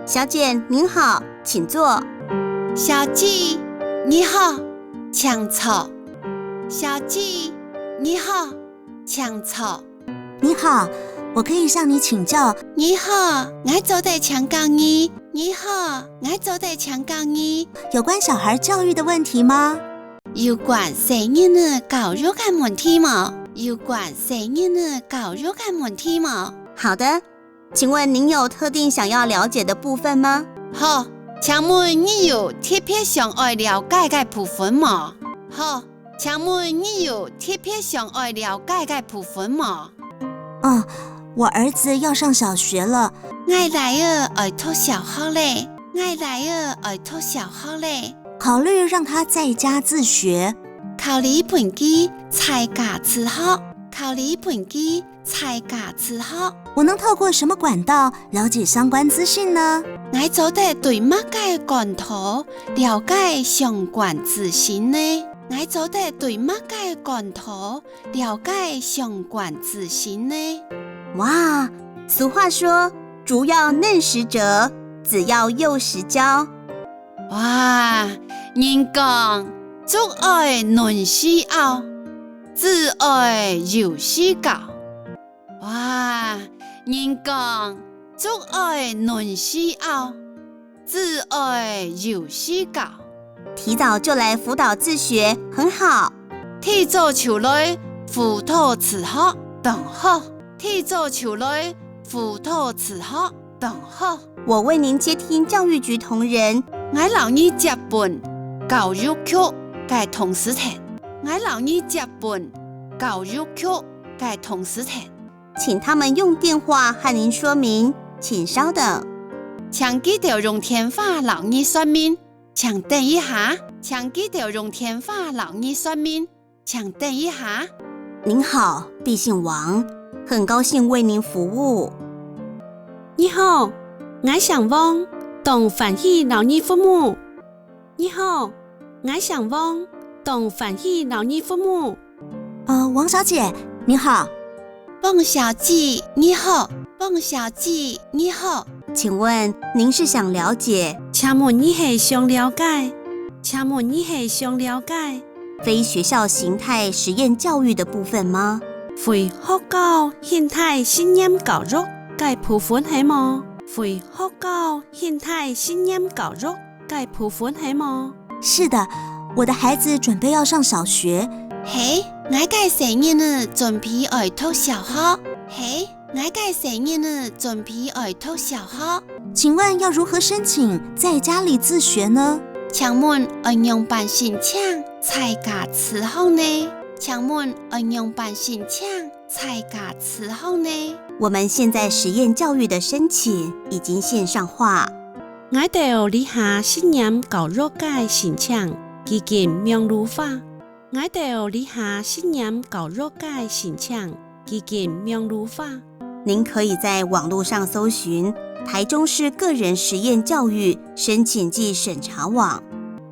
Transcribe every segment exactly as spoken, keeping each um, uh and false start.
小姐您好，请坐。小姐，你好，請坐。小姐，你好，請坐。你好，我可以向你请教。你好，𠊎做得請教你。你好，𠊎做得請教你。有关小孩教育的问题吗？有关細人仔教育个問题無？有关細人仔教育个问题無？好的，请问您有特定想要了解的部分吗？好，請問你有特別想愛了解个部分無？好，請問你有特別想愛了解个部分無？哦，我儿子要上小学了。𠊎倈仔愛讀小學咧。𠊎倈仔愛讀小學咧。考虑让他在家自学。考慮分佢在家自學。考慮分佢在家自學。我能透过什么管道了解相关资讯呢？𠊎做得對麼个管道了解相關資訊呢？𠊎做得對麼个管道了解相關資訊呢？哇，俗话说，竹要嫩时折，子要幼时教。哇，人講，竹愛嫩時拗，子愛幼時教。哇，人講，竹愛嫩時拗，子愛幼時教。提早就来辅导自学，很好。提早就來輔導自學，當好。提早就來輔導自學，當好。我为您接听教育局同仁。𠊎摎你接分教育局个同事聽。𠊎摎你接分教育局个同事聽。请他们用电话和您说明，请稍等。请佢兜用電話摎你說明，請等一下。请佢兜用電話摎你說明，請等一下。您好，敝姓王，很高兴为您服务。你好，𠊎姓王，當歡喜摎你服務。你好，𠊎姓王，當歡喜摎你服務。呃，王小姐，你好。王小姐，你好。王小姐，你好。请问您是想了解，请问你係想了解？请问你係想了解？非学校形态实验教育的部分吗？非学校形态实验教育个部分係無？非学校形态实验教育个部分係無？是的，我的孩子准备要上小学。係，𠊎个細人仔準備愛讀小學。係，𠊎个細人仔準備愛讀小學。请问要如何申请在家里自学呢？请问愛仰般申請在家自學呢？请问愛仰般申請在家自學呢？我们现在实验教育的申请已经线上化。 𠊎兜這下實驗教育个申請已經網路化。𠊎兜這下實驗教育个申請已經網路化。您可以在网络上搜寻台中市个人实验教育申请暨审查网。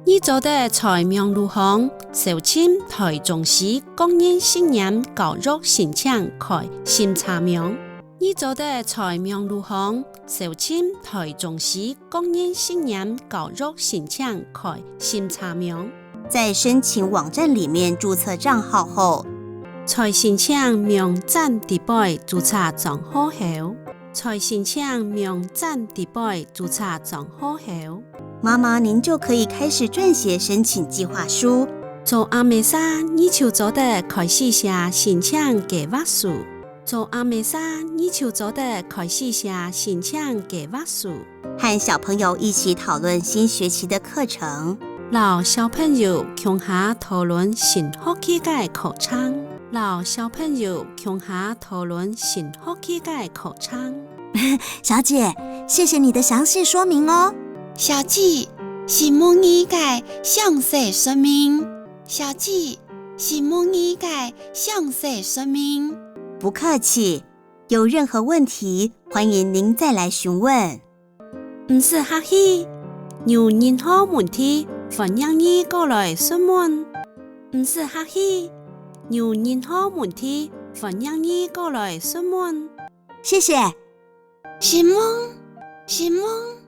你做得在網路項搜尋台中市个人實驗教育申請暨審查網。 你做得在網路項搜尋台中市个人實驗教育申請暨審查網。在申请网站里面注册账号后，在申請網站底背註冊帳號後。在申請網站底背註冊帳號後。 妈妈，您就可以开始撰写申请计划书。做阿姆儕，你就做得開始寫申請計畫書。做阿姆儕，你就做得開始寫申請計畫書。和小朋友一起讨论新学期的课程。摎小朋友共下討論新學期个課程。摎小朋友共下討論新學期个課程。 小姐，谢谢你的详细说明哦。小姐，承蒙你个詳細說明。小姐，承蒙你个詳細說明。不客气，有任何问题，欢迎您再来询问。毋使客氣，有任何問題，歡迎你過來詢問。毋使客氣，有任何問題，歡迎你過來詢問。谢谢。 承蒙，承蒙。